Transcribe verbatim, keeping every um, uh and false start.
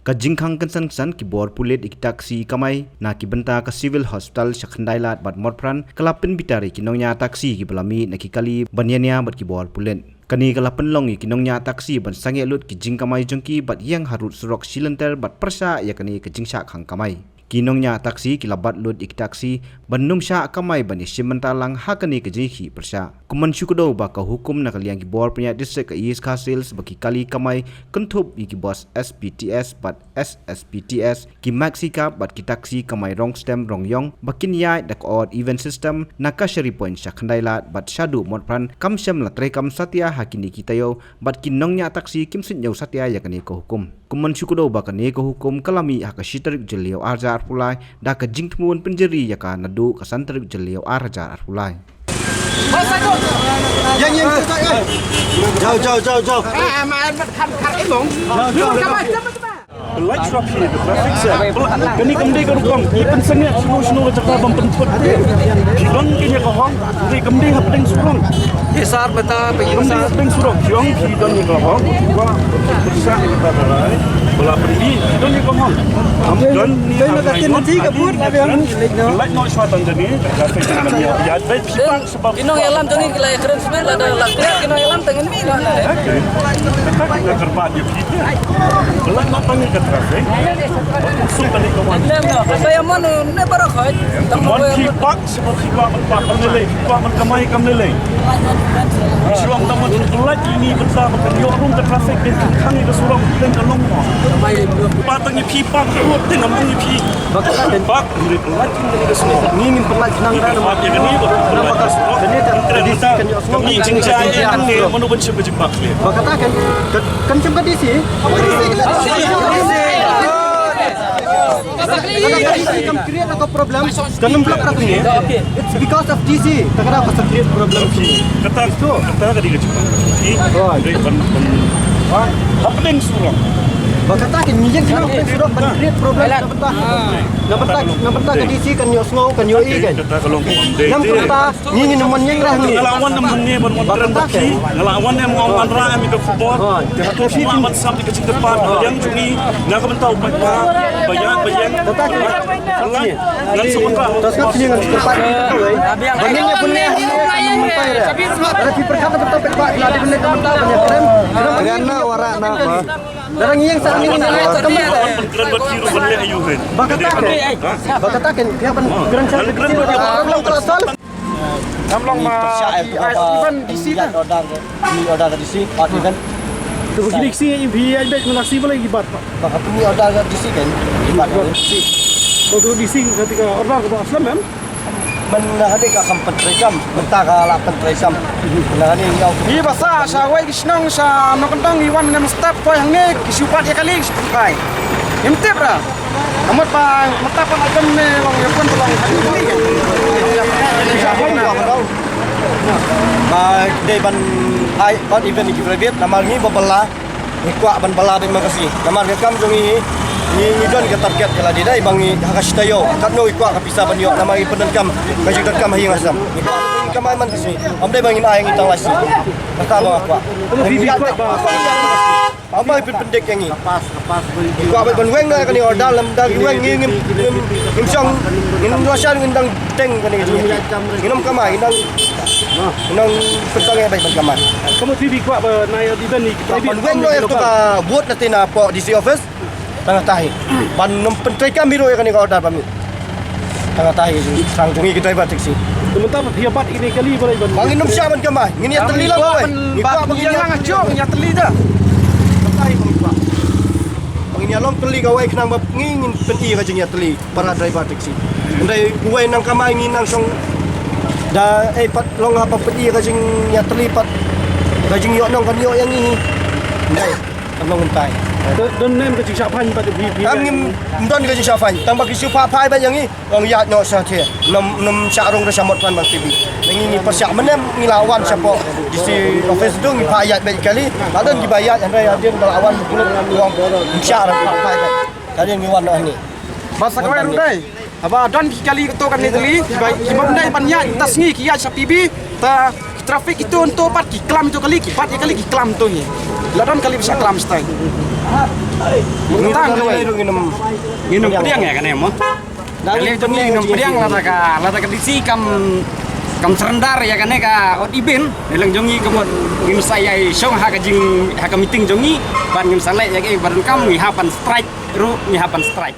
Ka jingkhang kynsan kynsan ki bor pulit ïa ki taxi kamai na ki bynta ka Civil Hospital sha Khyndai Lad bad Motphran ka la pynbitar ïa ki nongñiah taxi kiba la mih na ki kali ban ïania bad ki bor pulit. Kane ka la pynlong ïa ki nongñiah taxi ban sangeh lut ki jingkamai jong ki bad ïeng harud surok shilynter bad pyrshah ïa kane ka jingshah khang kamai. Ki nongñiah taxi ki la bat lut ïa ki taxi ban nym shah kamai ban ïashim bynta lang ha kane ka jingïakhih pyrshah. Kumban shu kdew ba ka hukum na ka liang ki bor pynïaid district ka East Khasi Hills ba ki kali kamai kynthup ïa ki bos S B T S bad S S B T S, ki maxi cab bad ki taxi kamai rong stem rong ïong ba kin ïaid da ka odd even system na Kashari Point sha Khyndai Lad bad shaduh Motphran kam shym la treikam satia ha kine ki taïew bad ki nongñiah taxi kim sngewthuh satia ïa kane ka hukum. Kumban shu kdew ba kane ka hukum ka la mih ha ka shi tarik Jylliew ar hajar arphew lai da ka jingthmu ban pynjari ïa ka naduh ka san tarik Jylliew ar hajar arphew lai. Jao, jao, jao, jao. Pynlait shuwa phi ka traffic sir. Kane kam dei ka rukom. Phi pynsangeh shano shano ka jaka ban pynthut. Phi don kane ka hok. Dei kam dei hapdeng surok. Hi sir, mynta phi kam dei hapdeng surok. Phi ong phi don kane ka hok. Phi kwah pyrshah ïa kata ka rai. Ba la pynlait phi don kane ka hok. Am don ni. Pynlait noh shuwa tang kane. Traffic kane. Ïa dei phi pang. Ki nongïalam jong ngi ki la ïakren sbit lada la clear ki nongïalam te ngin mih noh. Kata ka kyrpad ïa phi. Ba la tang ka traffic. Suk kane ka wan. Ba ïa mon ne baroh khoit. Mon phi bak shuwa phi bak ban bak kam lei lei. Phi bak ban kamai kam lei lei. Shu ong tang mon phi lait ini bynta ba kan ïoh rung ka traffic, kan khang ïa ka surok, kan ka long mo. Ba tang ïa phi bak, te ngam ong ïa phi. Bak. Ngi, ngi ngim pynlait khnang ra namar. Namar ka, kane ka D C kan ïohsngew. Ngi jingjia ïa ngi, mano ban shim ka jingpang. Ba kata kan, kan, kan shim ka D C. Kan create ka problem. Kan ym block ka ni. It's because of D C. Kata ka create problem. Kata, kata ka dei ka jingpang. Dei ban, ban. Hapdeng surok. Ba kata kan ngi ïeng khnang hapdeng surok ban create problem. Namar ta, namar ta ka D C kan ïohsngew, kan ïohi kan. Namar ta ngi ngin ym wan ïeng rah ngi. Nga la wan ym wan ngi ban wan kren bad phi. Nga la wan ym wan rah ïa ka khubor. Te hato phi wan ban sam ïa ka jingkyrpad ïa jong ngi na ka bynta u paidbah ba ïa ba ïeng. Ngan sngewthuh. Ngan sngewthuh. Ba ngin ïa pynlong ïa ka mynta ïa. Ba phi pyrkhat na ka bynta u paidbah, la dei ban leh ka bynta ban ïa kren. Kren na wara na ba. Darang ïeng sa ni ni. Kren bad phi ruh ban leh ayu hen. Ba kata kan. Ba kata kan ïa ban kren sa. Kren bad phi ruh. Ngam long ma pyrshah, eh, ki, ah, even D C ka. Order ka, ni order ka D C, odd even. To ba ki D C ïa phi ïa bad ma la si ba la ki bat. Ba ka pynïa order ka D C kan. Ki bat ka D C. To, to D C ka, ka order ka ba slem em. Man na hade ka kam pyntrei kam, mynta ka la pyntrei kam. Na hade ïa. Ni ba sa, sa wei ki shnong sa Nongkyndong, i wan ne mstep poi hangne ki shu bat ïa kali ki shu pyntrei. Im tip ra. Amut ba mynta pan akan ne long ïa pun long. Ba dei ban ai odd even ki private namar ngi ba bylla. Ngi kwah ban bylla bad ma ka C. Namar ka kam jong ngi, ngi, ngi don ka target ka la dei dei ba ngi ha ka shi taïew. Katno ngi kwah ka pisa ban ïoh namar ngi pyndonkam ka jingdonkam ha ïing ha sem. Ngi kwah ban kamai man ka C. Ym dei ba ngin ai ngi tang la shi. Kata ba nga kwah. Ym ba phi phi kwah ba Amba pynpyndik ïa ngi. Kwah ban weng na kane order, lymda ki weng ngi ngim, ngim, ngim shong, ngim la shah, ngin dang teng kane ka jingïakhih. Ngin ym kamai, ngin dang, ngin dang pyntang ïa ban kamai. Ka mut phi kwah ba na ïa di ban ni, ban weng noh ïa ka vote na te na pok D C office. Tang tahi. Ban ym pyntrei kam hi ruh ïa kane ka order ba mih. Tang tahi, tang jong ngi ki driver taxi. Te mynta ba phi ïa bat ïa kane kali ba lai ban. Ba ngin ym shah ban kamai, ngin ïa tylli lang wei. Ngi kwah ba ngin ïa lang ajo, ngin ïa tylli da. Tang tahi ba ngi kwah. Ba ngin ïa long tylli kawei khnang ba ngi ngin pyni ka jingïatylli para driver taxi. Hynrei uwei nang kamai ngi nang shong da ei pat long ha ba pyni ka jingïatylli pat. Ka jingïoh nong kan ïoh ïa ngi. Hynrei Kan long kumtai. Don, don nem ka jingshah fine bad phi, phi. Am ngim don ka jingshah fine. Tang ba ki shu phah phai bad ïa ngi. Ong ïaid noh sha the. Nym, nym shah rung da sha Motphran bad T B. Ngi ngi pyrshah mynnem ngi la wan shapoh D C office tu ngi phah ïaid bad kali. Ba don kiba ïaid hynrei hadien ba la wan ong nym shah rung phah phai bad. Hadien ngi wan noh hangne. Ba sa kawei ruh dei. Haba don ki kali kato kane kali, kiba, kiba ym dei ban ïaid ta sngi ki ïaid sha P B, ta ki Traffic ito, ito pat ki klam ito kali, ki bat ïa kali ki klam ito hi. La don kali ba sa klam stai. Mynta ngi nym, ngi nym pdiang ïa kane mo. Kali jong ngi nym pdiang, lada ka, lada ka D C kam, kam surrender ïa kane ka odd even. Ngi lang jong ngi ka mut ngin sa ïai shong ha ka jing, ha ka meeting jong ngi, ban ngin sa leh ïa ka, ban kam ngi hap ban strike ruh, ngi hap ban strike.